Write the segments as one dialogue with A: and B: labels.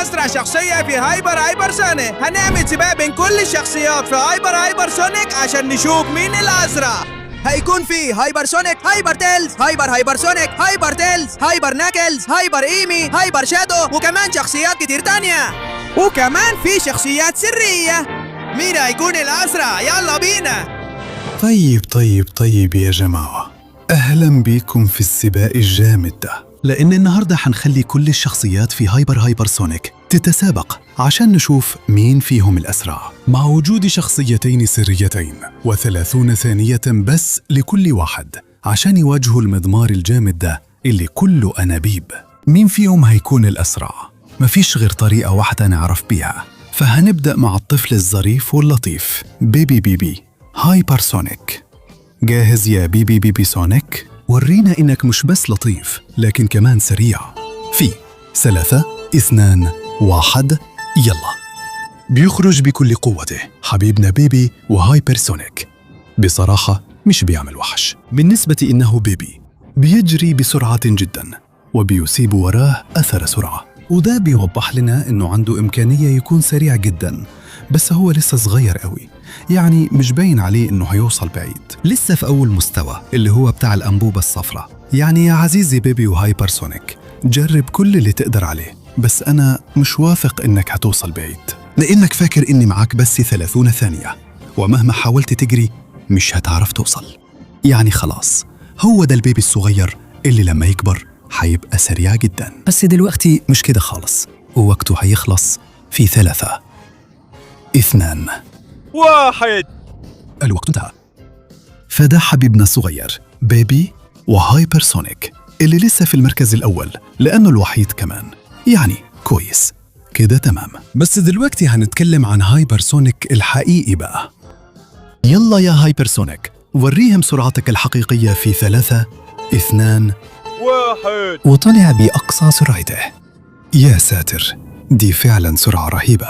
A: أسرع شخصية في هايبر هايبر سونيك. هنعمل سباق بين كل الشخصيات في هايبر هايبر سونيك عشان نشوف مين الأسرع. هيكون في هايبر سونيك، هايبر تيلز، هايبر هايبر سونيك، هايبر تيلز، هايبر ناكلز، هايبر ايمي، هايبر شادو، وكمان شخصيات كتير تانية. وكمان في شخصيات سرية. مين هيكون الأسرع؟ يلا بينا.
B: طيب طيب طيب يا جماعة، أهلا بيكم في السباق الجامد ده، لأن النهاردة هنخلي كل الشخصيات في هايبر هايبر سونيك تتسابق عشان نشوف مين فيهم الأسرع، مع وجود شخصيتين سريتين و30 ثانية بس لكل واحد عشان يواجهوا المضمار الجامد ده اللي كله أنابيب. مين فيهم هيكون الأسرع؟ مفيش غير طريقة واحدة نعرف بيها، فهنبدأ مع الطفل الظريف واللطيف بيبي بيبي هايبر سونيك. جاهز يا بيبي بيبي سونيك؟ ورينا إنك مش بس لطيف لكن كمان سريع. في 3 2 1 يلا. بيخرج بكل قوته حبيبنا بيبي وهايبر سونيك. بصراحة مش بيعمل وحش بالنسبة إنه بيبي، بيجري بسرعة جدا وبيسيب وراه أثر سرعة، وده بيوضح لنا إنه عنده إمكانية يكون سريع جدا، بس هو لسه صغير قوي، يعني مش باين عليه إنه هيوصل بعيد، لسه في أول مستوى اللي هو بتاع الأنبوبة الصفراء. يعني يا عزيزي بيبي وهايبر سونيك، جرب كل اللي تقدر عليه، بس أنا مش واثق إنك هتوصل بعيد، لأنك فاكر إني معاك بس 30 ثانية، ومهما حاولت تجري مش هتعرف توصل. يعني خلاص، هو ده البيبي الصغير اللي لما يكبر هيبقى سريع جدا، بس دلوقتي مش كده خالص، ووقته هيخلص في 3 2
A: 1.
B: الوقت انتهى. فده حبيبنا الصغير بيبي وهايبر سونيك اللي لسه في المركز الأول لأنه الوحيد كمان، يعني كويس كده تمام. بس دلوقتي هنتكلم عن هايبر سونيك الحقيقي بقى. يلا يا هايبر سونيك، وريهم سرعتك الحقيقية في 3 2
A: 1.
B: وطلع بأقصى سرعته. يا ساتر، دي فعلا سرعة رهيبة،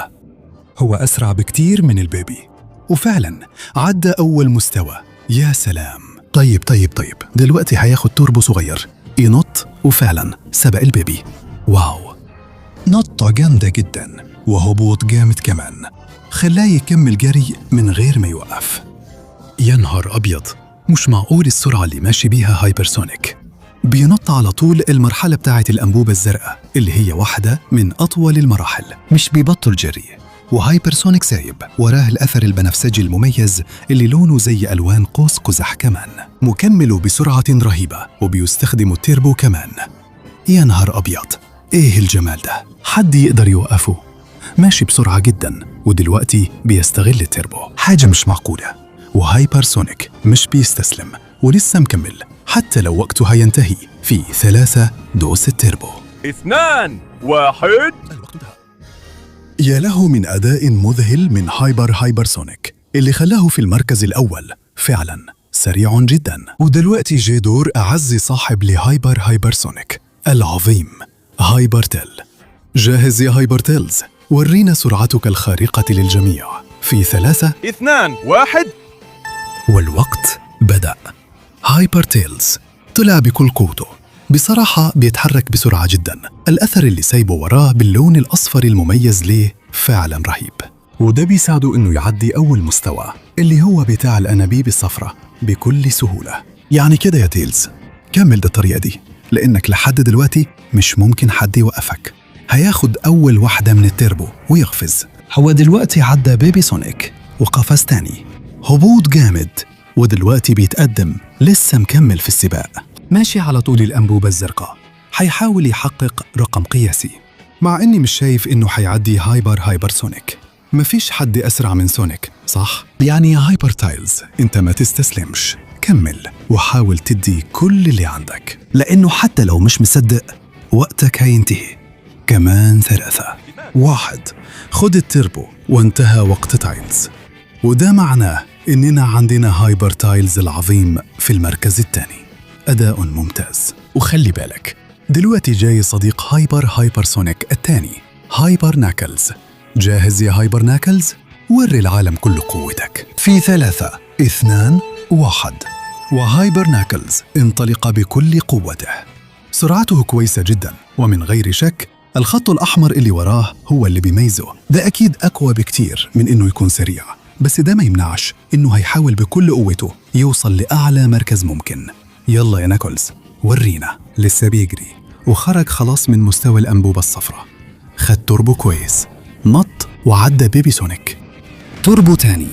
B: هو أسرع بكتير من البيبي، وفعلا عدى أول مستوى. يا سلام. طيب طيب طيب، دلوقتي هياخد توربو صغير ينط، وفعلا سبق البيبي. wow، نطة جامدة جدا وهبوط جامد كمان، خلاه يكمل جري من غير ما يوقف. يا نهار أبيض، مش معقول السرعة اللي ماشي بيها هايبر سونيك. بينط على طول المرحلة بتاعة الأنبوبة الزرقاء اللي هي واحدة من أطول المراحل، مش بيبطل جري. وهايبر سونيك سايب وراه الأثر البنفسجي المميز اللي لونه زي ألوان قوس قزح كمان، مكمل بسرعة رهيبة وبيستخدم التيربو كمان. يا نهار أبيض، إيه الجمال ده؟ حد يقدر يوقفه؟ ماشي بسرعة جدا ودلوقتي بيستغل التيربو، حاجة مش معقولة. وهايبر سونيك مش بيستسلم ولسه مكمل حتى لو وقته هينتهي في 3 دوس التيربو.
A: 2 1.
B: الوقت انتهى. يا له من أداء مذهل من هايبر هايبر سونيك اللي خلاه في المركز الأول، فعلا سريع جدا. ودلوقتي جه دور أعز صاحب لهايبر هايبر سونيك العظيم هايبر تيل. جاهز يا هايبر تيلز؟ ورينا سرعتك الخارقة للجميع في 3
A: 2 1.
B: والوقت بدأ. هايبر تيلز طلع بكل قوته، بصراحة بيتحرك بسرعة جدا، الأثر اللي سايبه وراه باللون الأصفر المميز ليه فعلا رهيب، وده بيساعده إنه يعدي أول مستوى اللي هو بتاع الأنابيب الصفراء بكل سهولة. يعني كده يا تيلز، كمل بالطريقة دي لأنك لحد دلوقتي مش ممكن حد يوقفك. هياخد أول واحدة من التربو ويقفز. هو دلوقتي عدى بيبي سونيك وقفز تاني، هبوط جامد، ودلوقتي بيتقدم، لسه مكمل في السباق، ماشي على طول الأنبوبة الزرقاء، هيحاول يحقق رقم قياسي، مع إني مش شايف إنه هيعدي هايبر هايبر سونيك. مفيش حد أسرع من سونيك، صح؟ يعني يا هايبر تايلز، أنت ما تستسلمش، كمل وحاول تدي كل اللي عندك، لأنه حتى لو مش مصدق وقتك هينتهي. كمان 3 1. خد التربو وانتهى وقت تايلز، وده معناه إننا عندنا هايبر تايلز العظيم في المركز الثاني. أداء ممتاز. وخلي بالك دلوقتي جاي صديق هايبر هايبر سونيك الثاني هايبر ناكلز. جاهز يا هايبر ناكلز؟ وري العالم كل قوتك في 3 2 1. وهايبر ناكلز انطلق بكل قوته، سرعته كويسة جدا ومن غير شك الخط الأحمر اللي وراه هو اللي بيميزه. ده أكيد أقوى بكتير من إنه يكون سريع، بس ده ما يمنعش إنه هيحاول بكل قوته يوصل لأعلى مركز ممكن. يلا يا ناكلز ورينا. لسه بيجري وخرج خلاص من مستوى الأنبوبة الصفراء. خد توربو كويس، نط وعدى بيبي سونيك. توربو تاني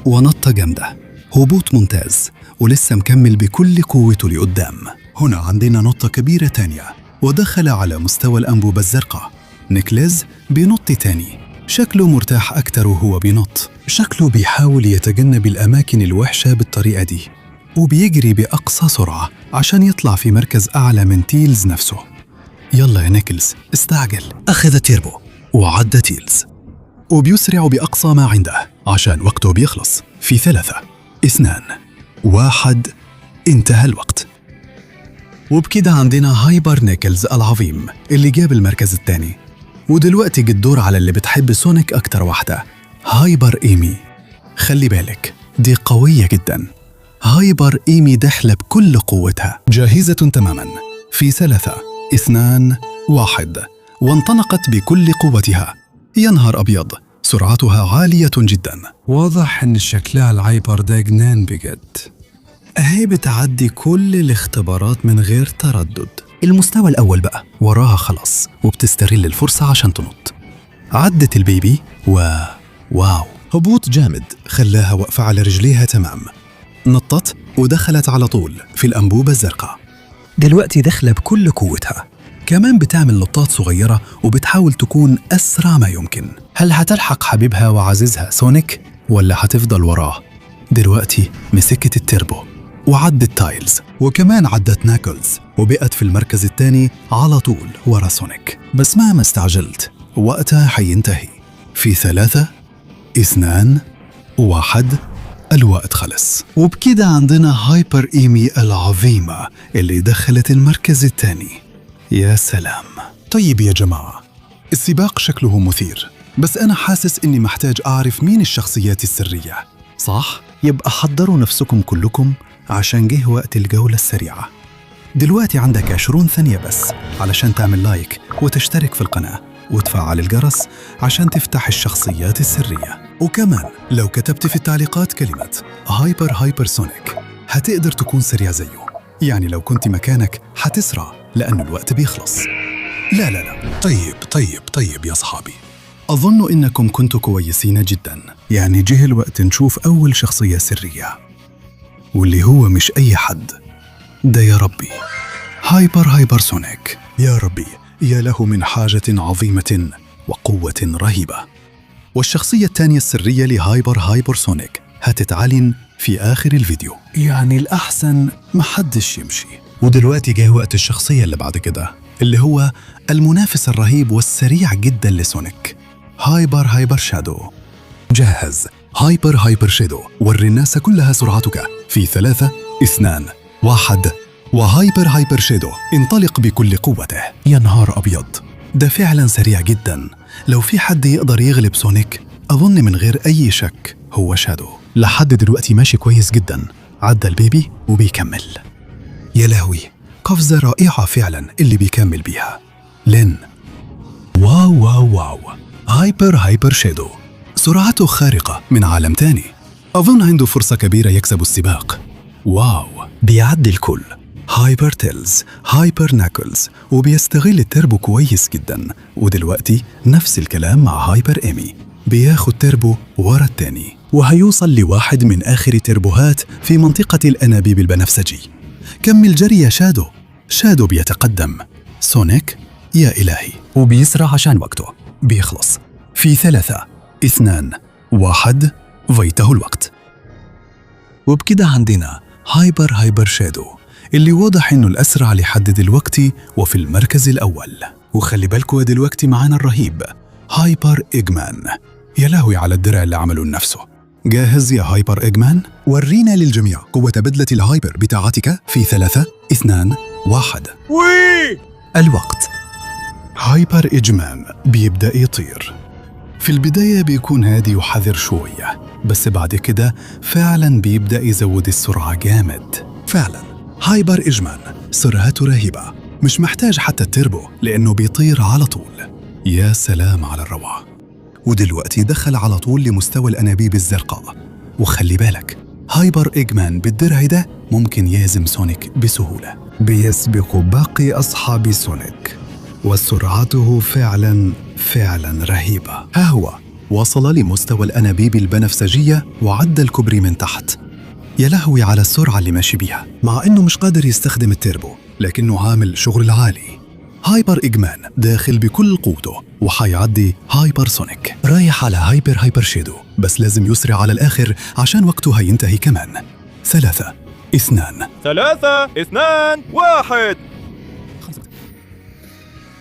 B: ونطة جامدة، هبوط ممتاز، ولسه مكمل بكل قوته لقدام. هنا عندنا نطة كبيرة تانية ودخل على مستوى الأنبوبة الزرقاء. نيكلز بينط تاني، شكله مرتاح أكتر وهو بينط. شكله بيحاول يتجنب الأماكن الوحشة بالطريقة دي، وبيجري بأقصى سرعة عشان يطلع في مركز أعلى من تيلز نفسه. يلا يا نيكلز استعجل. أخذ تيربو وعدى تيلز، وبيسرع بأقصى ما عنده عشان وقته بيخلص. في 3 2 1 انتهى الوقت. وبكده عندنا هايبر نيكلز العظيم اللي جاب المركز الثاني. ودلوقتي جه الدور على اللي بتحب سونيك أكتر واحدة، هايبر إيمي. خلي بالك دي قوية جدا. هايبر إيمي داخلة بكل قوتها، جاهزة تماما. في 3 2 1 وانطلقت بكل قوتها. يا نهار أبيض، سرعتها عالية جدا.
C: واضح إن شكلها الهايبر ده جنان بجد.
B: أهي بتعدي كل الاختبارات من غير تردد. المستوى الأول بقى وراها خلاص، وبتستغل الفرصة عشان تنط. عدت البيبي wow، هبوط جامد خلاها واقفة على رجليها تمام. نطت ودخلت على طول في الأنبوبة الزرقاء. دلوقتي داخلة بكل قوتها، كمان بتعمل نطات صغيرة وبتحاول تكون أسرع ما يمكن. هل هتلحق حبيبها وعزيزها سونيك ولا هتفضل وراه؟ دلوقتي مسكت التربو وعدت تايلز، وكمان عدت ناكلز، وبقت في المركز الثاني على طول ورا سونيك. بس مهما استعجلت وقتها حينتهي. في 3 2 1 الوقت خلص. وبكده عندنا هايبر إيمي العظيمة اللي دخلت المركز الثاني. يا سلام. طيب يا جماعة، السباق شكله مثير، بس أنا حاسس إني محتاج أعرف مين الشخصيات السرية، صح؟ يبقى حضروا نفسكم كلكم عشان جه وقت الجولة السريعة. دلوقتي عندك 20 ثانية بس علشان تعمل like وتشترك في القناة وتفعل الجرس عشان تفتح الشخصيات السرية. وكمان لو كتبت في التعليقات كلمة هايبر هايبر سونيك هتقدر تكون سريع زيه. يعني لو كنت مكانك هتسرع لأن الوقت بيخلص. لا لا لا، طيب طيب طيب يا صحابي، أظن إنكم كنتوا كويسين جدا. يعني جه الوقت نشوف أول شخصية سرية، واللي هو مش أي حد، ده يا ربي هايبر هايبر سونيك. يا ربي، يا له من حاجة عظيمة وقوة رهيبة. والشخصية الثانية السرية لهايبر هايبر سونيك هتتعلن في آخر الفيديو، يعني الأحسن محدش يمشي. ودلوقتي جه وقت الشخصية اللي بعد كده، اللي هو المنافس الرهيب والسريع جدا لسونيك، هايبر هايبر شادو. جاهز هايبر هايبر شادو، وري الناس كلها سرعتك في 3 2 1. وهايبر هايبر شادو انطلق بكل قوته. يا نهار أبيض، ده فعلا سريع جدا. لو في حد يقدر يغلب سونيك أظن من غير أي شك هو شادو. لحد دلوقتي ماشي كويس جدا، عدى البيبي وبيكمل. يا لهوي، قفزة رائعة فعلا اللي بيكمل بيها لين. wow wow wow، هايبر هايبر شادو سرعته خارقة من عالم تاني. أظن عنده فرصة كبيرة يكسب السباق. wow، بيعدي الكل، هايبر تيلز، هايبر ناكلز، وبيستغل التربو كويس جدا. ودلوقتي نفس الكلام مع هايبر إيمي، بياخد تربو ورا التاني، وهيوصل لواحد من آخر تربوهات في منطقة الأنابيب البنفسجي. كمل جري يا شادو. شادو بيتقدم. سونيك يا إلهي، وبيسرع عشان وقته بيخلص. في 3 2 1 فيته الوقت. وبكده عندنا هايبر هايبر شادو اللي واضح إنه الأسرع لحد دلوقتي وفي المركز الأول. وخلي بالكوا دلوقتي معانا الرهيب هايبر إيجمان. يا لهوي على الدرع اللي عمله لنفسه. جاهز يا هايبر إيجمان؟ ورينا للجميع قوة بدلة الهايبر بتاعتك في 3 2 1. الوقت. هايبر إيجمان بيبدأ يطير. في البداية بيكون هادي وحذر شوية، بس بعد كده فعلا بيبدأ يزود السرعة جامد. فعلا هايبر إيجمان سرعته رهيبة. مش محتاج حتى التربو لأنه بيطير على طول. يا سلام على الروعة. ودلوقتي دخل على طول لمستوى الأنابيب الزرقاء. وخلي بالك، هايبر إيجمان بالدرع ده ممكن يهزم سونيك بسهولة.
C: بيسبق باقي أصحاب سونيك، وسرعته فعلا فعلا رهيبة.
B: ها هو وصل لمستوى الأنابيب البنفسجية وعدى الكوبري من تحت. يا لهوي على السرعة اللي ماشي بيها، مع إنه مش قادر يستخدم التربو لكنه عامل شغل العالي. هايبر إيجمان داخل بكل قوته وحيعدي هايبر سونيك. رايح على هايبر هايبر شيدو، بس لازم يسرع على الآخر عشان وقته هينتهي كمان. 3 2
A: 3 2 1.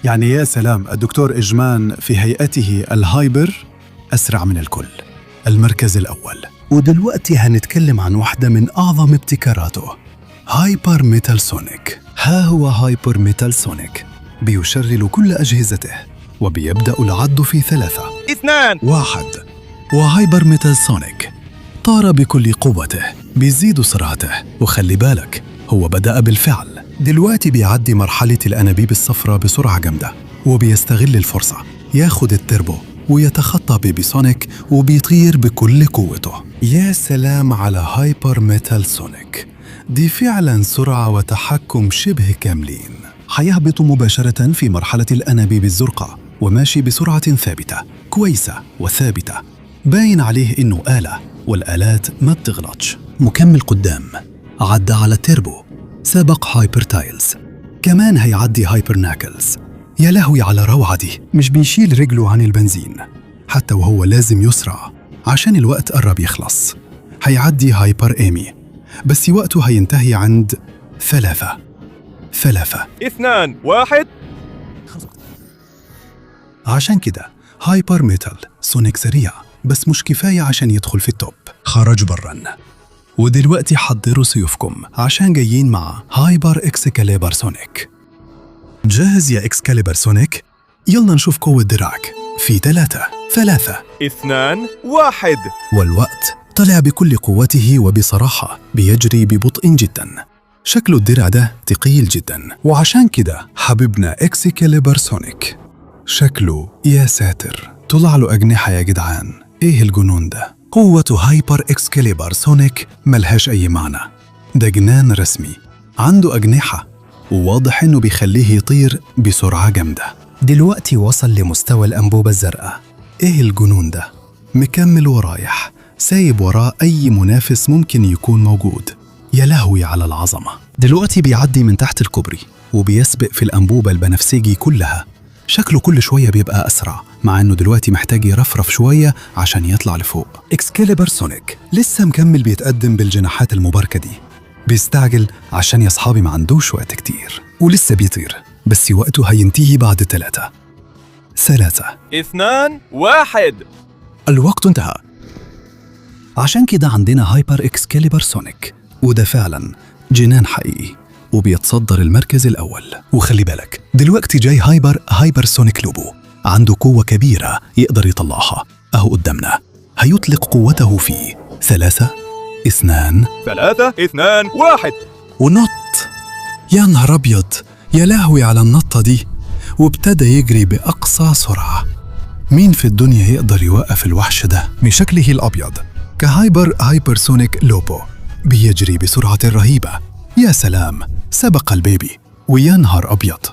B: يعني يا سلام، الدكتور إجمان في هيئته ال hyper أسرع من الكل. المركز الأول. ودلوقتي هنتكلم عن واحدة من أعظم ابتكاراته، هايبر ميتال سونيك. ها هو هايبر ميتال سونيك بيشغل كل أجهزته وبيبدأ العد في 3
A: 2
B: 1. وهايبر ميتال سونيك طار بكل قوته، بيزيد سرعته. وخلي بالك، هو بدأ بالفعل دلوقتي بيعدي مرحلة الأنابيب الصفراء بسرعة جامدة، وبيستغل الفرصة ياخد التربو ويتخطى بيبي سونيك وبيطير بكل قوته. يا سلام على هايبر ميتال سونيك، دي فعلا سرعة وتحكم شبه كاملين. هيهبط مباشرة في مرحلة الأنابيب الزرقاء وماشي بسرعة ثابتة كويسة وثابتة. باين عليه إنه آلة، والآلات ما بتغلطش. مكمل قدام، عدى على التربو، سابق هايبر تايلز، كمان هيعدي هايبر ناكلز. يا لهوي على روعة دي، مش بيشيل رجله عن البنزين حتى وهو لازم يسرع عشان الوقت قرب يخلص. هيعدي هايبر إيمي، بس وقته هينتهي عند 3 3
A: 2 1.
B: عشان كده هايبر ميتال سونيك سريع، بس مش كفاية عشان يدخل في ال top. خرج برا. ودلوقتي حضروا سيوفكم عشان جايين مع هايبر اكسكاليبر سونيك. جاهز يا اكسكاليبر سونيك؟ يلا نشوف قوة دراعك في 3 3
A: 2 1.
B: والوقت طلع بكل قوته، وبصراحة بيجري ببطء جدا. شكل الدرع ده تقيل جدا، وعشان كده حبيبنا اكسكاليبر سونيك شكله يا ساتر، طلع له أجنحة يا جدعان. إيه الجنون ده؟ قوة هايبر اكسكاليبر سونيك ملهاش أي معنى، ده جنان رسمي. عنده أجنحة وواضح إنه بيخليه يطير بسرعة جامدة.
C: دلوقتي وصل لمستوى الأنبوبة الزرقاء.
B: إيه الجنون ده؟ مكمل ورايح، سايب وراه أي منافس ممكن يكون موجود. يا لهوي على العظمة. دلوقتي بيعدي من تحت الكوبري وبيسبق في الأنبوبة البنفسجي كلها. شكله كل شوية بيبقى أسرع، مع إنه دلوقتي محتاج يرفرف شوية عشان يطلع لفوق. اكسكاليبر سونيك لسه مكمل بيتقدم بالجناحات المباركة دي، بيستعجل عشان يا صحابي ما عندوش وقت كتير، ولسه بيطير، بس وقته هينتهي بعد 3 3
A: 2 1.
B: الوقت انتهى. عشان كده عندنا هايبر اكسكاليبر سونيك، وده فعلا جنان حقيقي، وبيتصدر المركز الأول. وخلي بالك دلوقتي جاي هايبر هايبر سونيك لوبو، عنده قوة كبيرة يقدر يطلعها. أهو قدامنا، هيطلق قوته في 3 2
A: 3 2 1.
B: ونط. يا نهار أبيض، يا لهوي على النطة دي. وابتدى يجري بأقصى سرعة. مين في الدنيا يقدر يوقف الوحش ده بشكله الأبيض كهايبر هايبر سونيك لوبو؟ بيجري بسرعة رهيبة. يا سلام، سبق البيبي. ويا نهار أبيض،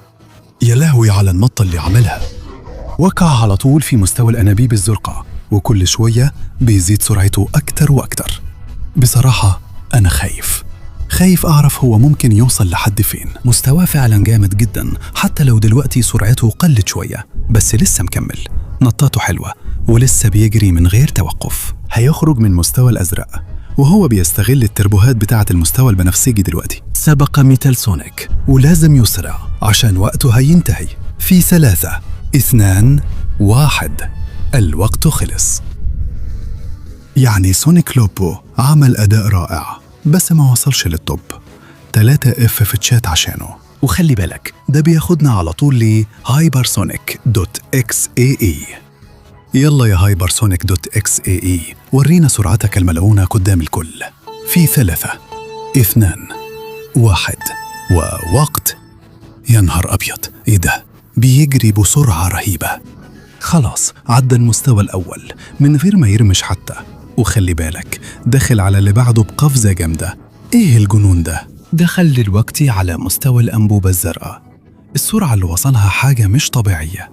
B: يا لهوي على النطة اللي عملها. وقع على طول في مستوى الأنابيب الزرقاء، وكل شوية بيزيد سرعته أكتر وأكتر. بصراحة أنا خايف، خايف أعرف هو ممكن يوصل لحد فين. مستواه فعلا جامد جدا، حتى لو دلوقتي سرعته قلت شوية، بس لسه مكمل. نطاته حلوة ولسه بيجري من غير توقف. هيخرج من مستوى الأزرق وهو بيستغل التربوهات بتاعة المستوى البنفسجي دلوقتي. سبق ميتال سونيك ولازم يسرع عشان وقته هينتهي في 3 2 1. الوقت خلص. يعني سونيك لوبو عمل أداء رائع، بس ما وصلش لل top. 3 F في تشات عشانه. وخلي بالك ده بياخدنا على طول ل هايبرسونيك dot XAE. يلا يا هايبرسونيك dot XAE، ورينا سرعتك الملعونة قدام الكل في 3 2 1 ووقت. يا نهار أبيض، إيه ده؟ بيجري بسرعة رهيبة. خلاص عدى المستوى الأول من غير ما يرمش حتى، وخلي بالك دخل على اللي بعده بقفزة جامدة. إيه الجنون ده؟ دخل دلوقتي على مستوى الأنبوبة الزرقاء. السرعة اللي وصلها حاجة مش طبيعية.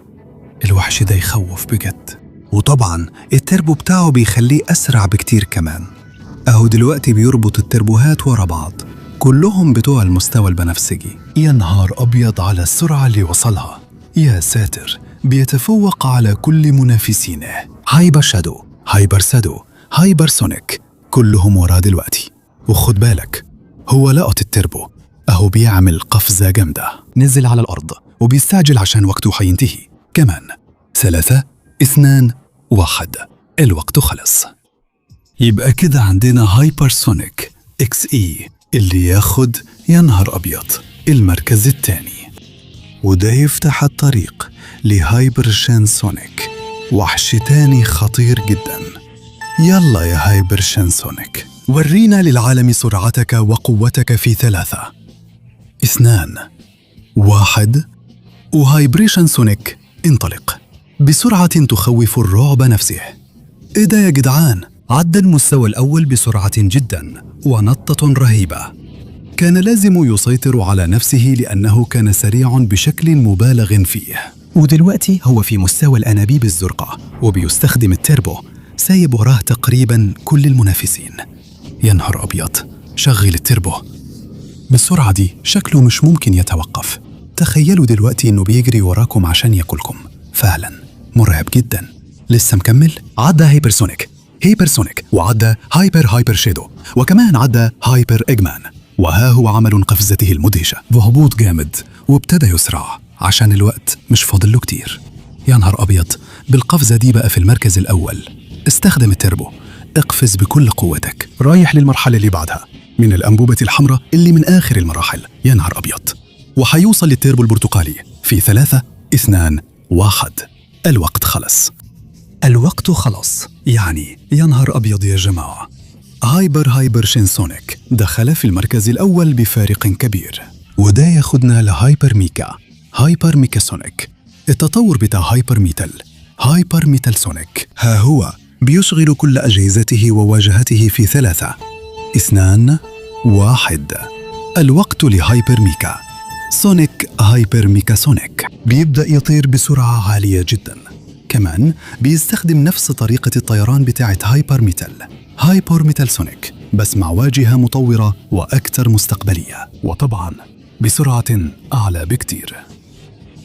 B: الوحش ده يخوف بجد.
D: وطبعا التربو بتاعه بيخليه أسرع بكتير كمان. أهو دلوقتي بيربط التربوهات ورا بعض، كلهم بتوع المستوى البنفسجي.
B: يا نهار أبيض على السرعة اللي وصلها، يا ساتر، بيتفوق على كل منافسينه.
D: هايبر شادو، هايبر سادو، هايبر سونيك، كلهم وراه دلوقتي. وخد بالك هو لقط التربو، أهو بيعمل قفزة جامدة.
B: نزل على الأرض وبيستعجل عشان وقته هينتهي. كمان 3 2 1، الوقت خلص. يبقى كده عندنا هايبر سونيك اكس اي اللي ياخد، يا نهار أبيض، المركز الثاني.
D: وده يفتح الطريق لهايبر شين سونيك، وحش تاني خطير جدا. يلا يا هايبر شين سونيك،
B: ورينا للعالم سرعتك وقوتك في 3 2 1. وهايبريشن سونيك انطلق بسرعة تخوف الرعب نفسه. ايه ده يا جدعان؟ عدى المستوى الأول بسرعة جدا ونطة رهيبة. كان لازم يسيطر على نفسه لأنه كان سريع بشكل مبالغ فيه.
D: ودلوقتي هو في مستوى الأنابيب الزرقاء وبيستخدم التربو، سايب وراه تقريبا كل المنافسين.
B: يا نهار أبيض، شغل التربو بالسرعة دي، شكله مش ممكن يتوقف.
D: تخيلوا دلوقتي إنه بيجري وراكم عشان ياكلكم. فعلا مرعب جدا. لسه مكمل.
B: عدى هايبر سونيك، هايبر سونيك، وعدى هايبر هايبر شادو، وكمان عدى هايبر إجمان. وها هو عمل قفزته المدهشة بهبوط جامد، وابتدى يسرع عشان الوقت مش فاضل له كتير. يا نهار أبيض، بالقفزة دي بقى في المركز الأول. استخدم التربو، اقفز بكل قوتك، رايح للمرحلة اللي بعدها من الأنبوبة الحمراء اللي من آخر المراحل. يا نهار أبيض، وحيوصل للتربو البرتقالي في 3 2 1. الوقت خلص.
D: الوقت خلص.
B: يعني يا نهار أبيض يا جماعة، هايبر هايبر شين سونيك دخل في المركز الأول بفارق كبير. وده ياخدنا لهايبر ميكا، هايبر ميكا سونيك، التطور بتاع هايبر ميتال، هايبر ميتال سونيك.
D: ها هو بيشغل كل أجهزته وواجهته في 3 2 1.
B: الوقت لهايبر ميكا سونيك. هايبر ميكا سونيك بيبدأ يطير بسرعة عالية جدا. كمان بيستخدم نفس طريقة الطيران بتاعة هايبر ميتال، هايبر ميتال سونيك، بس مع واجهة مطورة وأكثر مستقبلية، وطبعا بسرعة أعلى بكتير.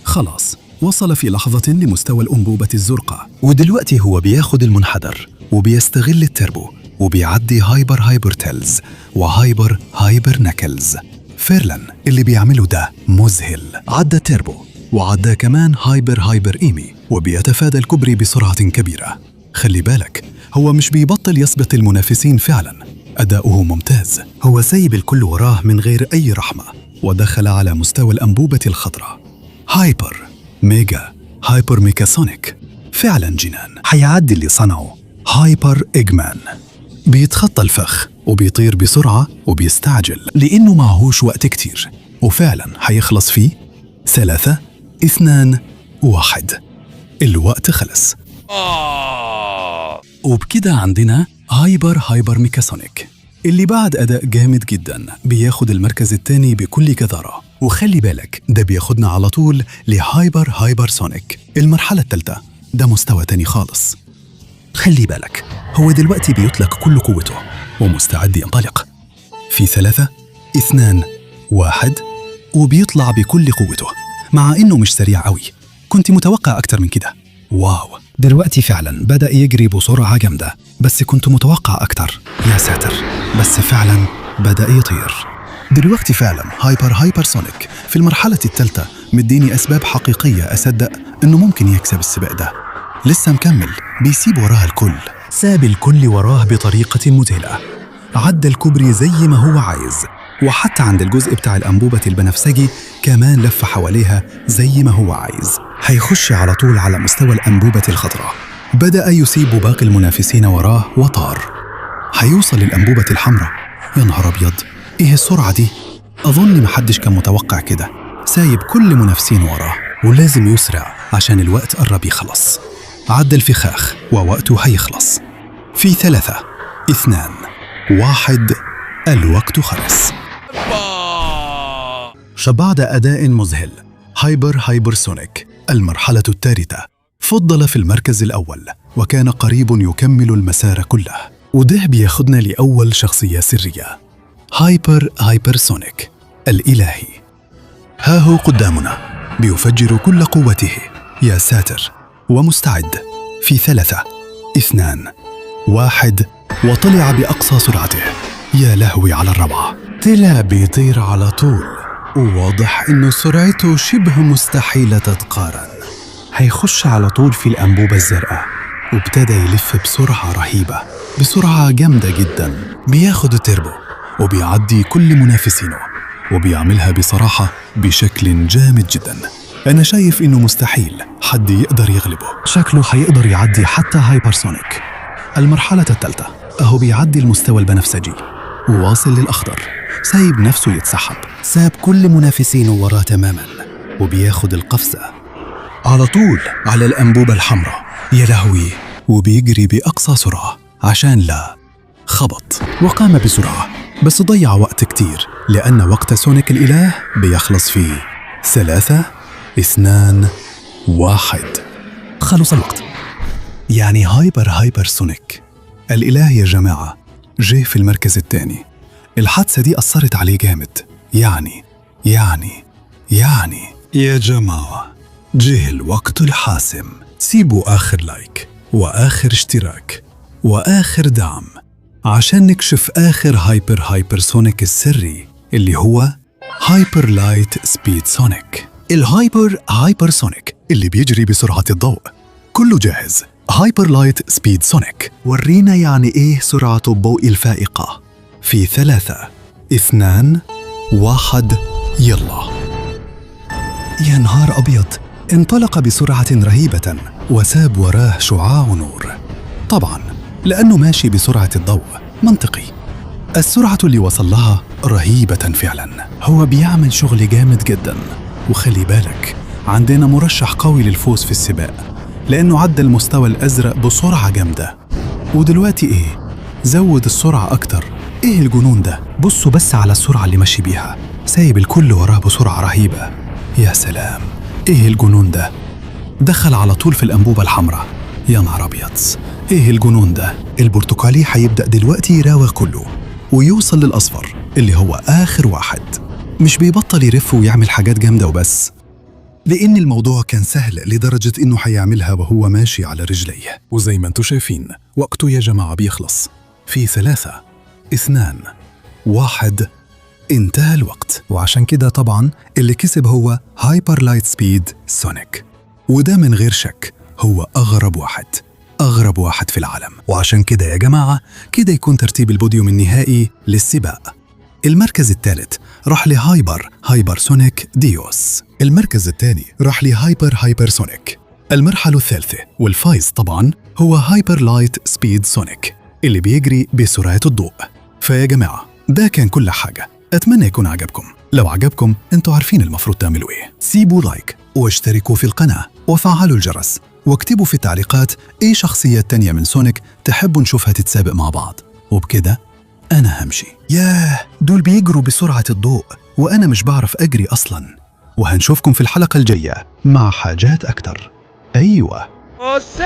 B: خلاص وصل في لحظة لمستوى الأنبوبة الزرقاء.
D: ودلوقتي هو بياخد المنحدر وبيستغل التربو وبيعدي هايبر هايبر تيلز وهايبر هايبر ناكلز. فعلا اللي بيعمله ده مذهل.
B: عدى التربو وعدى كمان هايبر هايبر إيمي، وبيتفادى الكوبري بسرعة كبيرة. خلي بالك هو مش بيبطل يسبق المنافسين، فعلا أداؤه ممتاز.
D: هو سايب الكل وراه من غير أي رحمة
B: ودخل على مستوى الأنبوبة الخضراء. هايبر ميجا هايبر ميكا سونيك، فعلا جنان.
D: هيعدي اللي صنعه
B: هايبر إجمان. بيتخطى الفخ وبيطير بسرعة وبيستعجل لأنه معهوش وقت كتير، وفعلا هيخلص فيه 3 2 1. الوقت خلص. وبكده عندنا هايبر هايبر ميكاسونيك اللي بعد أداء جامد جدا بياخد المركز الثاني بكل جدارة. وخلي بالك ده بياخدنا على طول لهايبر هايبر سونيك المرحلة الثالثة. ده مستوى تاني خالص.
D: خلي بالك هو دلوقتي بيطلق كل قوته
B: ومستعد ينطلق في 3 2 1، وبيطلع بكل قوته مع إنه مش سريع قوي. كنت متوقع أكتر من كده. واو،
D: دلوقتي فعلا بدأ يجري بسرعة جامدة، بس كنت متوقع أكتر. يا ساتر، بس فعلا بدأ يطير.
B: دلوقتي فعلا هايبر هايبر سونيك في المرحلة الثالثة مديني أسباب حقيقية أصدق إنه ممكن يكسب السباق ده. لسه مكمل، بيسيب وراها الكل.
D: ساب الكل وراه بطريقة مذهلة. عدى الكوبري زي ما هو عايز، وحتى عند الجزء بتاع الأنبوبة البنفسجي كمان لف حواليها زي ما هو عايز. هيخش على طول على مستوى الأنبوبة الخضراء.
B: بدأ يسيب باقي المنافسين وراه وطار. هيوصل للأنبوبة الحمراء. يا نهار أبيض، إيه السرعة دي؟ أظن محدش كان متوقع كده. سايب كل منافسين وراه، ولازم يسرع عشان الوقت قرب يخلص. عدى الفخاخ ووقته هيخلص. في 3 2 1 الوقت خلص. بعد أداء مذهل، هايبر هايبرسونيك المرحلة الثالثة فضل في المركز الأول، وكان قريب يكمل المسار كله. وده بياخدنا لأول شخصية سرية، هايبر هايبرسونيك الإلهي. ها هو قدامنا بيفجر كل قوته، يا ساتر، ومستعد. في 3 2 1 وطلع بأقصى سرعته. يا لهوي على الروعة، طلع بيطير على طول، وواضح إنه سرعته شبه مستحيلة تتقارن. هيخش على طول في الأنبوبة الزرقاء، وابتدى يلف بسرعة رهيبة، بسرعة جامدة جدا. بياخد التربو وبيعدي كل منافسينه، وبيعملها بصراحة بشكل جامد جدا. أنا شايف إنه مستحيل حد يقدر يغلبه، شكله هيقدر يعدي حتى هايبرسونيك. المرحلة الثالثة، أهو بيعدي المستوى البنفسجي وواصل للأخضر، سايب نفسه يتسحب، ساب كل منافسينه وراه تماما، وبياخد القفزة على طول على الأنبوبة الحمراء. يا لهوي، وبيجري بأقصى سرعة عشان لا خبط، وقام بسرعة، بس ضيع وقت كتير لأن وقت سونيك الإله بيخلص في 3 2 1. خلص الوقت. يعني هايبر هايبرسونيك الإله يا جماعة جه في المركز الثاني. الحادثة دي أثرت عليه جامد. يعني يعني يعني يا جماعة جه الوقت الحاسم. سيبوا آخر like وآخر اشتراك وآخر دعم عشان نكشف آخر هايبر هايبرسونيك السري اللي هو هايبر لايت سبيد سونيك. الهايبر هايبرسونيك اللي بيجري بسرعة الضوء. كله جاهز. هايبر لايت سبيد سونيك، ورينا يعني إيه سرعة الضوء الفائقة. في 3 2 1 يلا. يا نهار أبيض، انطلق بسرعة رهيبة وساب وراه شعاع نور. طبعا لأنه ماشي بسرعة الضوء، منطقي. السرعة اللي وصل لها رهيبة فعلا. هو بيعمل شغل جامد جدا، وخلي بالك عندنا مرشح قوي للفوز في السباق لأنه عدى المستوى الأزرق بسرعة جامدة. ودلوقتي إيه؟ زود السرعة أكتر. إيه الجنون ده؟ بصوا بس على السرعة اللي ماشي بيها، سايب الكل وراه بسرعة رهيبة. يا سلام، إيه الجنون ده؟ دخل على طول في الأنبوبة الحمراء. يا نهار أبيض، إيه الجنون ده؟ البرتقالي هيبدأ دلوقتي يراوغ كله ويوصل للأصفر اللي هو آخر واحد. مش بيبطل يرف ويعمل حاجات جامدة وبس، لأن الموضوع كان سهل لدرجة إنه هيعملها وهو ماشي على رجليه. وزي ما انتم شايفين وقته يا جماعة بيخلص. في 3 2 1 انتهى الوقت. وعشان كده طبعا اللي كسب هو هايبر لايت سبيد سونيك، وده من غير شك هو أغرب واحد، أغرب واحد في العالم. وعشان كده يا جماعة كده يكون ترتيب البوديوم النهائي للسباق. المركز الثالث راح لهايبر هايبرسونيك ديوس. المركز الثاني راح لهايبر هايبرسونيك. المرحلة الثالثة والفايز طبعا هو هايبر لايت سبيد سونيك اللي بيجري بسرعة الضوء. فيا جماعة ده كان كل حاجة، أتمنى يكون عجبكم. لو عجبكم انتوا عارفين المفروض تعملوا ايه. سيبوا like واشتركوا في القناة وفعلوا الجرس، واكتبوا في التعليقات ايه شخصية تانية من سونيك تحبوا نشوفها تتسابق مع بعض. وبكده أنا همشي. ياه، دول بيجروا بسرعة الضوء وأنا مش بعرف أجري أصلاً. وهنشوفكم في الحلقة الجاية مع حاجات أكتر. أيوة.
A: أوسي.